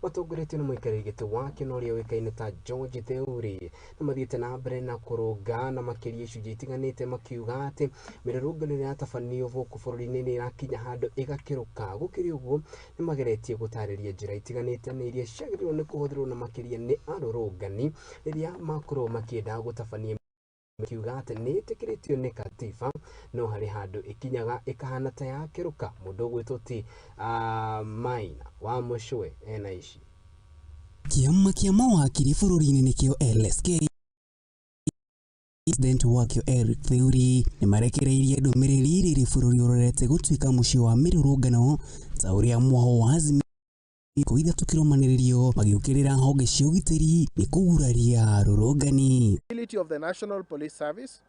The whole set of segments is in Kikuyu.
Matongoretio nĩ mũikarĩri gĩtĩ wake na ũrĩa ũĩkaine ta George Theuri, na mathiĩte na mbere na kũrũnga na makĩria icunjĩ itiganĩte, makiuga atĩ mĩrũrũngano ĩrĩa yatabanio gũkũ bũrũri-inĩ nĩ ĩrakinya handũ ĩgakĩrũka. Gũkĩrĩ ũguo, nĩ mageretie gũtarĩria njĩra itiganĩte na iria ciagĩrĩirwo nĩ kũhũthĩrwo na makĩria nĩ arũrũngani rĩrĩa makorwo makĩenda gũtabania, makiuga atĩ nĩ ĩtĩkĩrĩtio nĩ katiba, no harĩ handũ ĩkinyaga ĩkahana ta yakĩrũka. Mũndũ ũgwĩtwo ti Maina wa Mũcwe ena ici. Kĩama kĩa mawakiri bũrũri-inĩ nĩkĩo LSK, President wakĩo Eric Theuri nĩ marekereirie ndũmĩrĩri rĩrĩ bũrũri ũrorete gũtuĩka mũciĩ wa mĩrũrũngano ta ũrĩa mwaho wa Azimio 3 kĩrũmanĩrĩrio magĩũkĩrĩra honge cia ũgitĩri nĩ kũguraria arũrũngani. Of the National Police Service,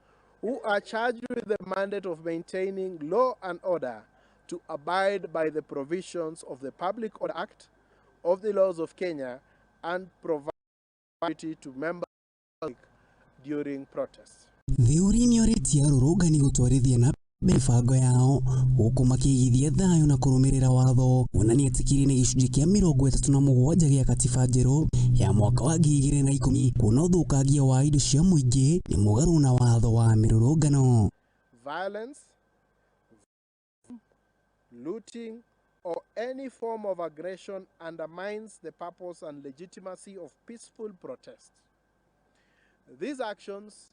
who are charged with the mandate of maintaining law and order, to abide by the provisions of the Public Order Act, of the laws of Kenya, and provide to members during protests. Theuri nĩ orĩtie arũrũngani gũtwarithia na mbere mĩbango yao gũkũ makĩigithia thayũ na kũrũmĩrĩra watho. Ona nĩ etĩkĩrie nĩ gĩcunjĩ kĩa 37 gĩa katiba njerũ ya mwaka wa 2010, kuona ũthũkangia wa indo cia mũingĩ nĩ mũgarũ na watho wa mĩrũrũngano. Violence, looting, or any form of aggression undermines the purpose and legitimacy of peaceful protest. These actions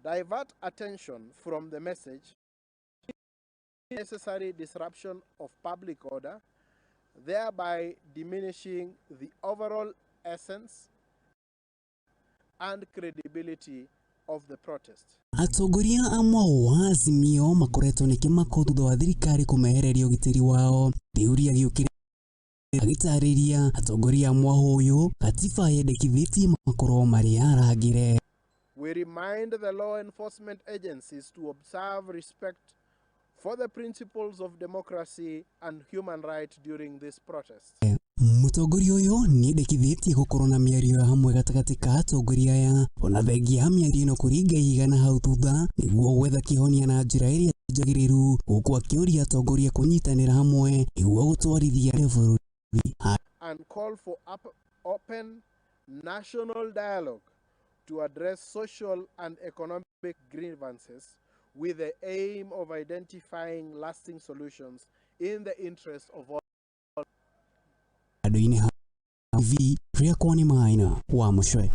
divert attention from the message, necessary disruption of public order, thereby diminishing the overall essence and credibility of the protest. Atongoria a mwao wa Azimio makoretwo nĩ kĩmako thutha wa thirikari kũmehereria ũgitĩri wao. Theuri agĩũkĩrĩra agĩtarĩria atongoria a mwaho ũyũ katiba yendekithĩtie makorwo marĩ arangĩre. We remind the law enforcement agencies to observe respect for the principles of democracy and human rights during this protest. Mũtongoria ũyũ nĩ endekithĩtie gũkorwo na mĩario ya hamwe gatagatĩ ka atongoria aya, ona thengia ya mĩario ĩno kũringa ihiga hau thutha nĩguo gwetha kĩhonia na njĩra ĩrĩa njagĩrĩru, gũkũ akĩũria atongoria kũnyitanĩra hamwe nĩguo gũtwarithia bũrũri and call for open national dialogue to address social and economic grievances with the aim of identifying lasting solutions in the interest of all. Andũ-inĩ ha V rĩakwa nĩ Maina wa Mũcwe.